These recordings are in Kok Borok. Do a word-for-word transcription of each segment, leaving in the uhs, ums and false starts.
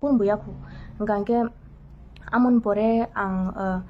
Kun buya khu. Hingka hingke amon pore ang, ah,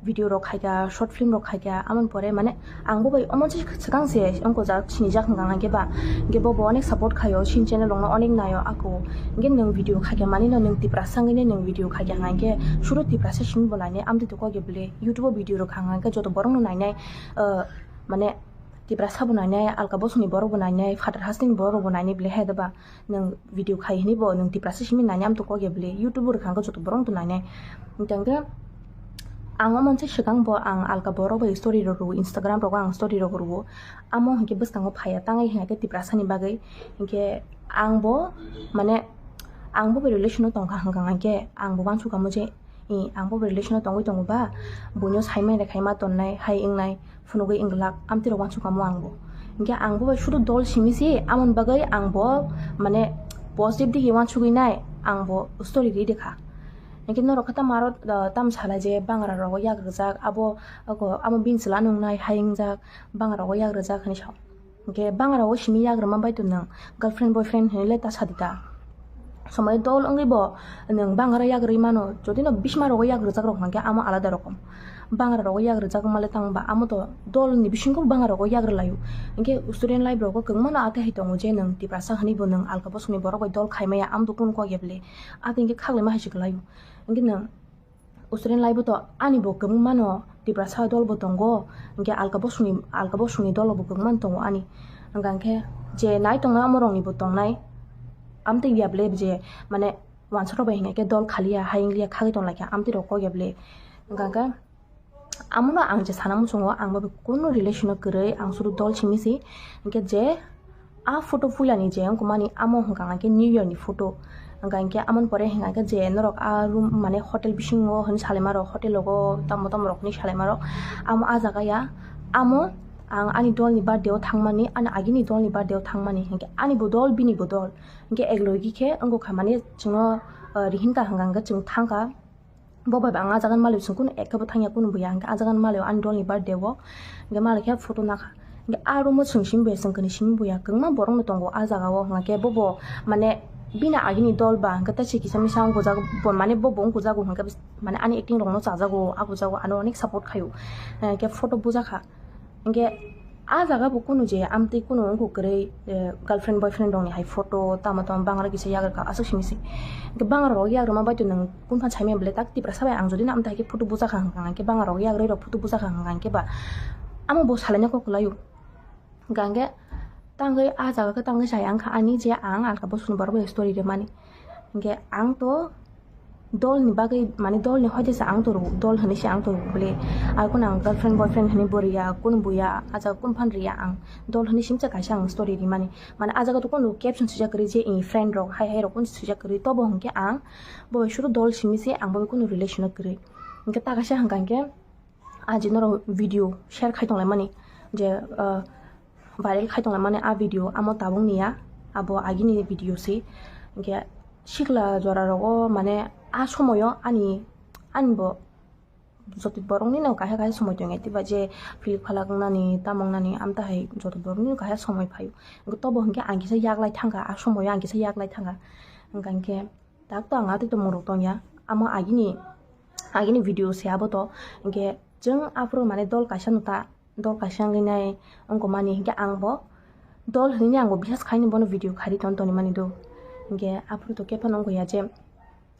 video rok khaikha, short film rok khaikha, amon pore mane ang bo bai omo se swkang se wngkha jak sinijak hingka hingke ba, hingke bo bo onek support khaio, sin channel rok no onek naio ako, hingke nwng video khaikha mani no nwng Tiprasa wngwi nwng video khaikha hingke suru Tiprasa simi bo nainai amtwi to kok ya bwle YouTube o video rok hingka hingke joto borok no nainai, ah, mane Tiprasa bo nainai, alka bosong ni borok bo nainai, phatar hasteni borok bo nainai bwle hai da ba. Nwng video khai hwnwi bo nwng Tiprasa simi nainai amtwi kok ya bwle, YouTube o rwkha hwnkhe joto borok wngtong nainai. Hwnkhe ang omo se swkang bo ang alka borok bai story rok rwo, Instagram rogo ang story rok rwo. Amo hwnkhe bwskango phaiya tangai hwnkhe Tiprasa ni bagwi. Hwnkhe ang bo mane ang bo bai relation o tongkha hwnkha hwnkhe ang bo uansukha mo je, i, ang bo bai relation o tongwi tongo ba, buino saimai rwkhaima tonnai hai wngnai. Phunugwi wngwlak, amtwi rok uansukha mo ang bo. Hingke ang bo bai suru dol simi se, amoni bagwi ang bo, mane, positive digi uansugwi nai, ang bo story ri rikha. Hingke norok khe tamo aro, ah, tamo salai je bangra rogo yak rijak, abo, abo, amo bini chwla nung nai hai wngjak, bangra rogo yak rijak hinui sa. Hingke bangra rogo simi yak rwma bai tong nang, girlfriend, boyfriend hinui le ta sadi ta. Somoi dol wngwi bo nwng bangra yagrwi mano, jodi no bisma rogo yagrijak rok hwnkhe amo alada rokom. Bangra rogo yagrijak wngmale tang ba amo to dol ni bisingo bangra rogo yagrwi laio. Hwnkhe student life rogo kwbangma no atwi hai tongo je nwng Tiprasa hwnwi bo nwng alka bosongni borok bai dol khai maya, amo to kunu kok ya bwle. Atwi hwnkhe khaklai ma hai se kwlaio. Hwnkhe nwng student life o to ani bo kwbangma no Tiprasa dol bo tongo, hwnkhe alka bosongni, alka bosongni dol bo kwbangma no tongo ani. Hwnkha hwnkhe je nai tongnai amo rok ni bo tongnai, amtwi ya bwle je mane uansukha bai hingkhe dol khaliya, hayung liya, khagwi tonglaikha, amtwi rok kok ya bwle. Hingkha khe amono ang je sana muchungo, ang bo kunu relation o kwrwi, ang suru dol simi si. Hingkhe je a photo puilani je wngkha mani, amo hwnkha khe New Year ni photo. Hingkha hingkhe amoni pore hingkha khe je norok a room mane hotel bisingo hwnwi salaima rok, hotel rogo tamo tamo rok hwnwi salaima rok, amo a jaga ya, amo ang ani dol ni birthday o thangmani, ani agini dol ni birthday o thangmani, hingkhe ani bo dol, bini bo dol. Hingke ek logi khe wngkha mane chwngno, ah, rihinka hwnkha hwnkhe chwng thangkha. Bo bai bo ang ah jaga ni malik chwng kunu ek khe bo thangya kunu buya, hingke ah jaga ni malik ani dol ni birthday o hingke malik khe photo nakha. Hingke ah room o chwng simi buya, chwng kwnwi simi buya, kwbangma borok no tongo ah jaga o, hingke bo bo mane bini agini dol ba hingke tei se kisa misa wng kujak bo, mane bo bo wng kujak o hingke mane ani acting rok no chajago, ah bujago, ano onek support khaio, hingke photo bujakha. Hingke ah jaga bo kunu je amtwi kunu wngkha kwrwi, eh, girlfriend boyfriend rokni hai photo tamo tamo bangra kisa yagrwkha aswk simi se. Hingke bangra rok yagrwma bai to nwng kunphan saimaya bwle tak Tiprasa bai ang jodi no amtwi hai khe photo bujakha hwnkha hwnkhe bangra rok yagrwi rok photo bujakha hwnkha hwnkhe ba amo bo salaina kok kwlaio. Hwnkha hwnkhe tangwi ah jaga khe tangwi sai wngkha ani je ang alka bosongni borok bai story rwmani. Hingke ang to dol ni bagwi, mane dol ni hoite se ang to rw-, dol hwnwi se ang to rw-, bwle. Ar kunu ang girlfriend, boyfriend hwnwi bo riya, kunu buya, ah jaga kunu phan riya ang. Dol hwnwi simsa kaisa ang story rimani. Mane ah jaga to kunu caption swijak kwrwi je, eh, friend rok, hai hai rok kunu swijak kwrwi. Tobo hwnkhe ang bo bai suru dol simi se ang bo bai kunu relation o kwrwi. Hingke ta kaisa hwnkha hwnkhe, ah, je norok video share khai tonglaimani je, ah, viral khai tonglaimani ah video amo tabuk ni ya, abo agini video se. Hingke sikla jora rogo mane ah somoyo ani, ani bo joto borok ni no kaisa kaisa somoi tongo, tiba je philip phalak wngnani, tamo wngnani, amtwi hai joto borok ni no kaisa somoi phaio. Hingke tobo hingke ang kisa yaklai thangkha, ah somoyo ang kisa yaklai thangkha. Hingka hingke tak to ang atwi tongmung rok tongya, amo agini, agini video se abo to, hingke chwng aphuru mane dol kaisa no ta, dol kaisa wngwi nai wngkha mani, hingke ang bo dol hwnwi ang bo bisas khaini bono video khari ton toni mani do, hingke aphuru to khe phano wngkha ya je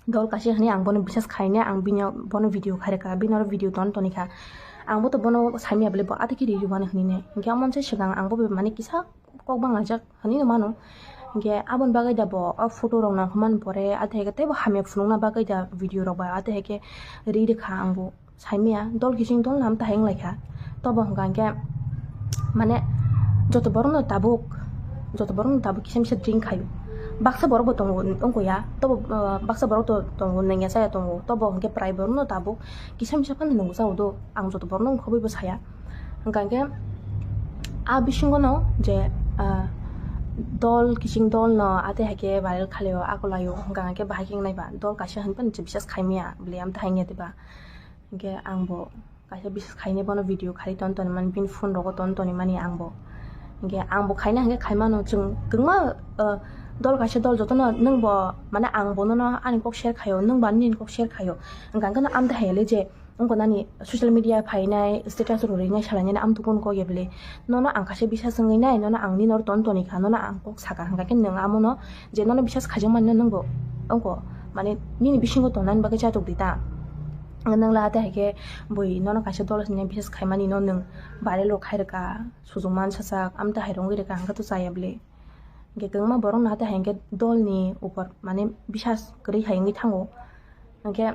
dol kaisa hwnwi ang bono bisas khaini ang bini bono video khairikha, bini oro video ton toni kha, ang bo to bono saimya bwle bo atwi khe riri mani hwnwi nai, hingke omo se swkang ang bo mane kisa kok banglaijak hwnwi no mano. Hingke aboni bagwi da bo o photo rok nangkukmani pore, athe hwnkhe teibo hamya phunukna bagwi da video rok bai, athe hwnkhe ri rwkha ang bo saimaya, dol kiching dol nam tahai wnglaikha. Tobo hwnkha hwnkhe mane joto borokno tabuk, joto borokno tabuk kisa misa drink khaio. Baksa borok bo tongo wngkha ya, tobo, ah, baksa borok to tongo, nangya chaya tongo, tobo hwnkhe prai borokno tabuk kisa misa phano nungjago do, ang joto borokno wngkhobwi bo saya. Hwnkha hwnkhe a bisingo no je, ah, dol kiching dol no atwi hai khe viral khalio, akulaio, hwnkha hwnkhe bahai khe wngnai ba dol kaisa hwn phano bisas khaimaya bwle amtwi hai wngya diba. Hwnkhe ang bo kaisa bisas khainai bono video khari ton toni mani, bini phone rogo ton toni mani ang bo. Hwnkhe ang bo khaina hwnkhe khaimano, chwng kwbangma, ah, Dol kaisa dol jotono nwng bo, mane ang bo nono ani kok share khaio, nwng bo ani nini kok share khaio. Hwnkha hwnkhe no amtwi hai le je wngkha nani social media phainai, status rok rinai salainani amtwi kok ya bwle. Nono ang kaisa bisas wngwi nai, nono ang nini oro ton toni kha, nono ang kok saka hwnkha khe nwng amono je nono bisas khaijakmani no nwng bo wngkha, mane nini bisingo tongnani bagwi chatok di ta. Nwng la tei hai khe bui nono kaisa dol hinwi bisas khaimani no nwng viral rok khai rwkha, sujung mansa sak, amtwi hai rok wngwi rwkha hwnkhe to chaya bwle. Hwnkhe kwbangma borok no hatai hai hwnkhe dol ni upor mane bisas kwrwi hai wngwi thango. Hwnkhe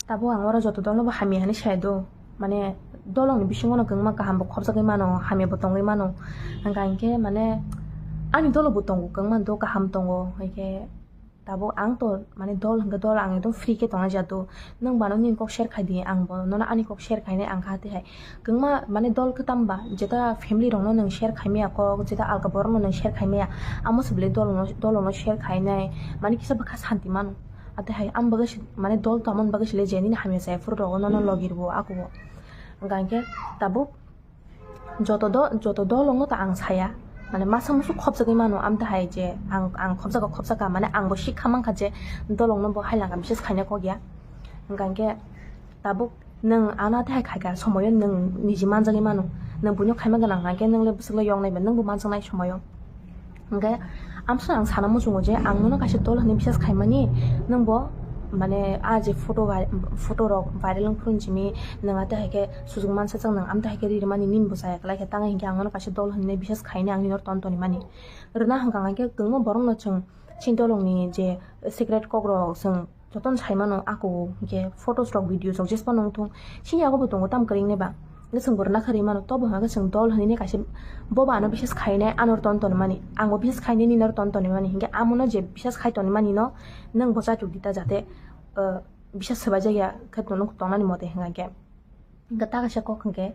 tabuk ang oro joto dol no bo hamya hinwi sai do, mane dolong ni bisingo no kwbangma kaham bo khopjagwi mano, hamya bo tongwi mano. Hwnkha hinkhe mane ani dolo bo tongo, kwbangma do kaham tongo, hinkhe tabuk ang to mane dol hinkhe dol ang ekdom free khe tongna ja do. Nwng bano nini kok share khai di, ang bo nono ani kok share khainai, ang kha tei hai. Kwbangma mane dol kwtam ba, jeta family rokno nwng share khaimaya kok, jeta alka borokno nwng share khaimaya, amo se belai dol no, dol no share khainai, mane kisa bwkha santi mano. Atwi hai ang bagwi se, mane dol tongmani bagwi se le je nini hamya chaya phuru rogo nono logi rwo ako bo. Hwnkha hinkhe tabuk joto do, joto dolongno ta ang saya, mane masa musu khopjagwi mano, amtwi hai je ang, ang khopjago khopjaka, mane ang bo sikha mankha je dolongno bo hai langkha bises khaina kok ya. Hwnkha hinkhe tabuk nwng ano tei hai khaikha somoyo nwng niji manjagwi mano, nwng buino khaima gwnang hwnkhe nwng le bwswk le yoknai ba nwng bo manjaknai somoyo. Hwnkhe amswk ang sana muchungo je ang nono kaisa dol hinwi bisas khaimani, nwng bo mane a je photo vai-, photo rok viral wng phuru simi nwng atwi hai khe sujung mansa chwng nwng amtwi hai khe ri rwmani nini bo chaya kwlai khe tang hinkhe ang nono kaisa dol hinwi bisas khainai ang nini oro ton toni mani. Rwna hwnkha hinkhe kwbangma borok no chwng chini dolong ni je secret kok rok chwng jotono sai mano ako hinkhe photos rok videos rok jespa nung thung chini yago bo tongo tam kwrwng neba. Hwnkhe chwng bo rwna khe rwi mano, tobo hwnkhe chwng dol hinwi kaisa bo bo ano bisas khainai ano ton toni mani, ang bo bisas khainai nini oro ton toni mani, hinkhe amono je bisas khai toni mani no nwng bo chachuk di ta jate, uh, bisas swbai jak ya khe tong-, tongnani mote hwnkha khe. Hwnkhe ta kaisa kok hwnkhe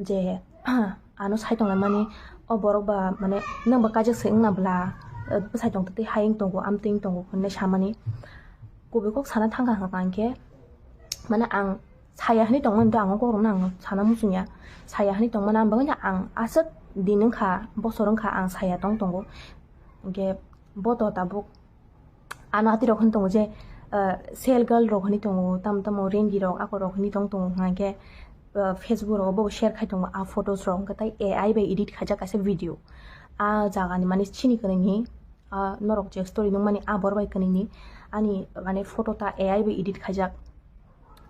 je ano sai tonglaimani o borok ba mane nwng bo kaijak se wngna bwla, uh, bwsai tong twi hai wng tongo amtwi wng tongo hinwi samani. Kubui kok sana thangkha hwnkha hinkhe mane ang saya hinwi tongmani do ang o kokrokno ang sana muchungya. Saya hinwi tongmani ang bagwino ang aswk din wngkha, bosor wngkha ang saya tong tongo. Hinkhe bo to tabuk ano atwi rok hinwi tongo je, ah, sel girl rok hinwi tongo, tamo tamo rengi rok ako rok hinwi tong tongo hwnkhe, ah, Facebook rogo bo share khai tongo a photos rok, hwnkhe tai A I bai edit khaijak kaisa video. A jagani mane chini kwrwini, ah, norok je story nukmani a borok bai kwrwini ani mane photo ta A I bai edit khaijak.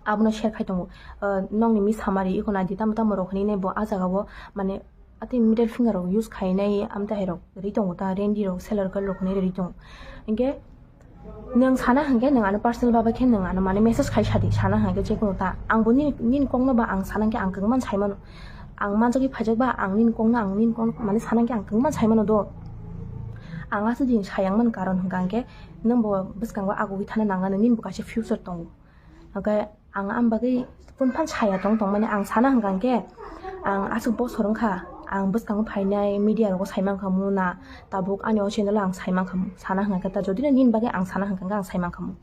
Abono share khai tongo. Ah, nokni mi samari iko naidi tamo tamo rok hinwi bo a jaga o mane atwi middle finger rok use khainai amtwi hai rok ri tongo ta rendi rok seller girl rok hinwi ri tongo. Hinkhe nwng sana hinkhe nwng ano personal baba khe nwng ano mane message khai sadi sana hinkhe jekono ta ang bo nini, nini kokno ba ang sana hinkhe ang kwbangma sai mano. Ang manjagwi phaijak ba ang nini kokno ang nini kokno mane sana hinkhe ang kwbangma sai mano do. Ang aswk din sayang man karon hwnkha hinkhe nwng bo bwskango agugwi thana nang nini bo kaisa future tongo. Hwnkhe ang am bagwi phone phan saya tong tongmani ang sana hwnkha hinkhe ang aswk bosor wngkha ang bwskango phainai media rogo sai mankha muna tabuk ani o channel o ang sai mankha mu sana hwnkha khe ta jodi no nini bagwi ang sana hwnkha khe ang sai mankha mu.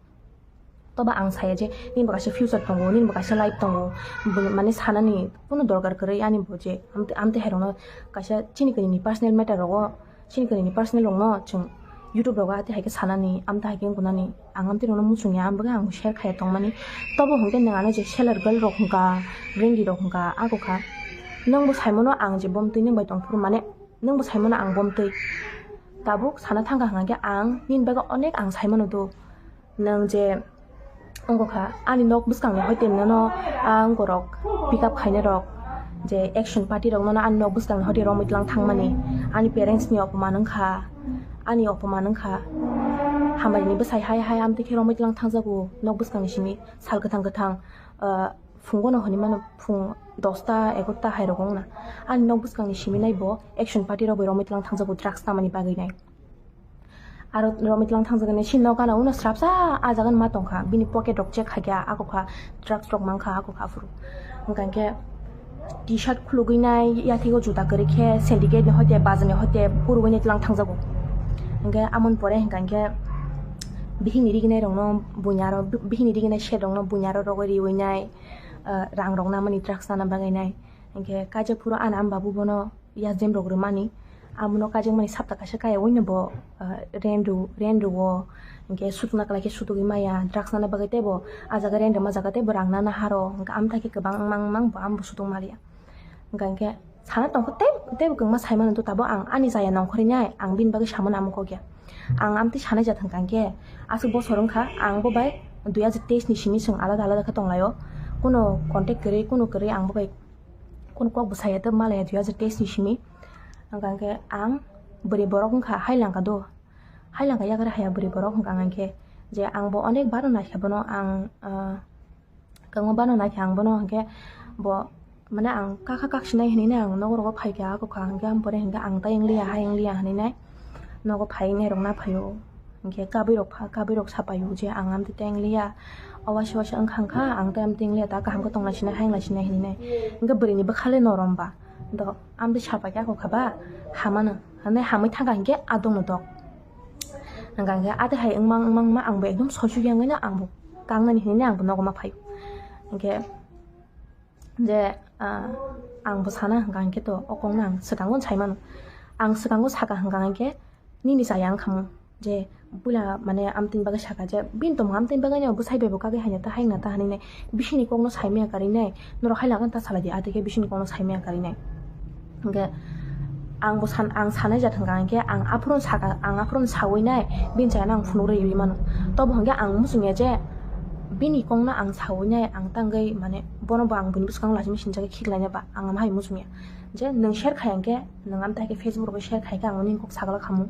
Toba ang saya je nini bo kaisa future tongo, nini bo kaisa life tongo, bo mane sanani kuno dorkar kwrwi ani bo je amtwi, amtwi hai rokno kaisa chini kwrwini personal matter rogo. Chini kwrwini personal rokno chwng YouTube rogo atwi hai khe sanani, amtwi hai khe wngkha nani, ang amtwi rokno muchungya, ang bagwi ang share khaiya tongmani. Tobo hwnkhe nwng ano je seller girl rok hwnkha, rengi rok hwnkha, ako kha. Nwng bo saimano ang je bomtwi nwng bai tongphuru mane, nwng bo saimano ang bomtwi. Tabuk sana thangkha hwnkha khe ang nini bagwi onek ang saimano do. Nwng je wngkha ani nok bwskangni hoite nono, ah, wngkorok pick up khainai rok je action party rok nono ani nok bwskangni hoite romwi tlang thangmani ani parents ni opoman wngkha, ani opoman wngkha. Hambai ni bwsai hai hai amtwi khe romwi tlang thangjago nok bwskangni simi sal kwthang kwthang, ah, phungo no hinwi mano phung dosta egarota hai rok wngna ani nok bwskangni simi nai bo action party rok bai romwi tlang thangjago drugs tamani bagwi nai. Aro romwi tlang thangjakgani sini nokano uno srapsa ah jaga ma tongkha, bini pocket rok check khaikha, ako kha drugs rok mankha, ako kha aphuru. Hwnkha hinkhe T-shirt khulugwi nai, yathego juta kwrwi khe syndicate ni hoite, bazar ni hoite, purugwi nai tlang thangjago. Hinkhe amoni pore hwnkha hinkhe bihikni riginai rokno buini aro, bihikni riginai set rokno buini aro rogwi riwi nai, ah, rang rok namani drugs nana bagwi nai. Hinkhe kaijak phuru ani ama babu bono yajem rok rwmani. Amono kaijakmani sapta kaisa kaya wngno bo, ah, rent rw-, rent rwo, hwnkhe sutuna kwlai khe sutugwi maya, drugs nana bagwi teibo ah jaga rent rwma jaga teibo rang nana haro, hwnkhe amtha khe kwbang wngmang wngmang bo amo bo sutung maliya. Hwnkha hwnkhe sana tongkha tei, teibo kwbangma saimano to tabuk ang ani chaya nongkhorwi nai, ang bini bagwi samano amo kok ya. Ang amtwi sanai jat hwnkha hwnkhe aswk bosor wngkha, ang bo bai dui hajar teis ni simi chwng alada alada khe tonglaio, kuno contact kwrwi, kuno kwrwi ang bo bai kuno kok bwsai ya tei malaya dui hajar teis ni simi. Hwnkha hwnkhe ang bwrwi borok wngkha, hai langkha do, hai langkha yakarwi haya bwrwi borok hwnkha hwnkhe je ang bo onek baro naikha bono ang, ah, kwbangma bano naikha ang bono hwnkhe bo mane ang kakha kaksinai hinwi nai ang nogo rogo phaikha, ako kha hwnkhe ang pore hwnkhe ang tai wngliya, hai wngliya hinwi nai nogo phai nai rok na phaio. Hwnkhe kabwi rok pha, kabwi rok sapaio je ang amtwi teng liya, o waisa waisa wngkha wngkha, ang tei amtwi wng liya, ta kaham khe tongna sinai, hayungna sinai hinwi nai. Hwnkhe bwrwini bwkha le norom ba, do amtwi sapai khe ako kha ba hamano, hwnwi hamwi thangkha hwnkhe adongno dok. Hwnkha hwnkhe atwi hai wngmang wngmang wngma ang bo ekdom soisuk ya wngwi no ang bo kangnani hinwi nai ang bo nogo ma phaio. Hwnkhe je, ah, ang bo sana hwnkha hwnkhe to o kokno ang swkango sai mano. Ang swkango saka hwnkha hwnkhe nini chaya wngkha mo je puila mane amtwini bagwi saka je bini tongmung amtwini bagwi no bwsai bai bo kagwi haino ta haino ta hinwi nai bisingni kokno sai maya karwi nai norok hai langkha ta salai di atwi khe bisingni kokno sai maya karwi nai. Hwnkhe ang bo san-, ang sanai jat hwnkha hwnkhe ang aphuru saka, ang aphuru sawi nai, bini chayano ang phunuk rwi rwi mano. Tobo hwnkhe ang muchung ya je bini kokno ang sawi nai, ang tangwi mane bono bo ang buini bwskango lachi misi sinjagwi khiklaina ba ang ama hai muchung ya. Je nwng share khai hwnkhe, nwng amtwi hai khe Facebook rogo share khai khe ang nini kok sagala khamu.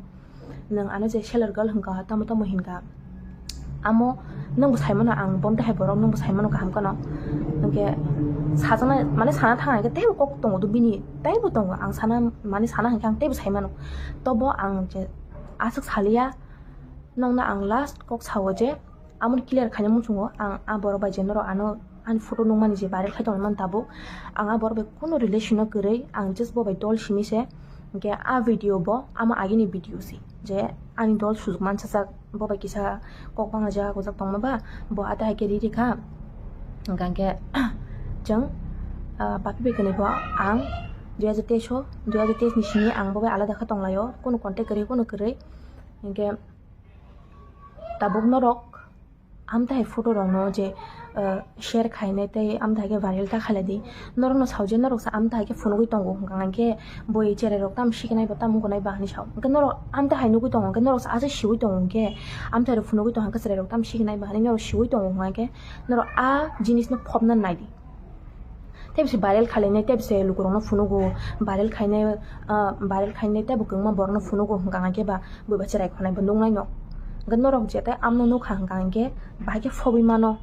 Nwng ano je seller girl hwnkha, tamo tamo hinkha. Amo nwngbo saimano ang, bonta hai borok nwngbo saimano kaham kheno. Hwnkhe sajana, mane sana thang hwnkhe teibo kok tongo do bini, teibo tongo. Ang sana, mane sana hwnkhe ang teibo saimano. Tobo ang je aswk saliya, nokno ang last kok sao je, amoni clear khaina muchungo ang a borok bai je norok ano ani photo nukmani je viral khai tongmani tabuk, ang a borok bai kunu relation no kwrwi, ang just bo bai dol simi se. Hwnkhe a video bo amo agini video se, je ani dol sujuk mansajak, bo bai kisa kok banglaijak gojak tongma ba, bo ata hai khe riri kha. Hwnkha hwnkhe chwng, ah, papi bai kwnwi bo ang dui hajar teis o, dui hajar teis ni simi ang bo bai alada khe tonglaio, kunu contact kwrwi, kunu kwrwi. Hwnkhe tabuk norok amtwi hai photo rokno je, ah, share khainai tei amtwi hai khe viral ta khailai di. Norokno sao je norok se amtwi hai khe phunugwi tongo hwnkha hwnkhe boi cherai rok tamo sikinai ba tamo wngnai ba hinwi sao. Hwnkhe norok amtwi hai nugwi tongo hwnkhe norok se aswk siwi tongo hwnkhe amtwi hai rok phunugwi tongo hwnkhe cherai rok tamo sikinai ba hinwi norok siwi tongo hwnkha hwnkhe norok a jinis no phobna nai di. Tei bisi viral khainai, tei bisi lukurokno phunugo, viral khainai, ah, viral khainai tei bo kwbangma borokno phunugo hwnkha hwnkhe ba bui ba cherai khonai bo nuknai no. Hwnkhe norok je tei amno nukha hwnkha hwnkhe bahai khe phobwi mano.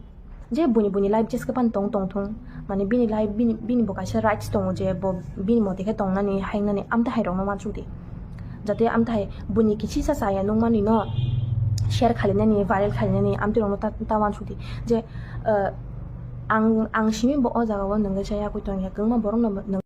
Je buini, buini life jeske phano tong tong thung, mane bini life, bini, bini bo kaisa rights tongo je bo bini mote khe tongnani, haingnani, amtwi hai rokno uansuk di. Jate amthai buini kisisa chaya nukmani no share khalinani, viral khalinani amtwi rokno ta, ta uansuk di. Je, ah, ang, ang simi bo o jaga o nungwi chaya koi tongya, kwbangma borok no nung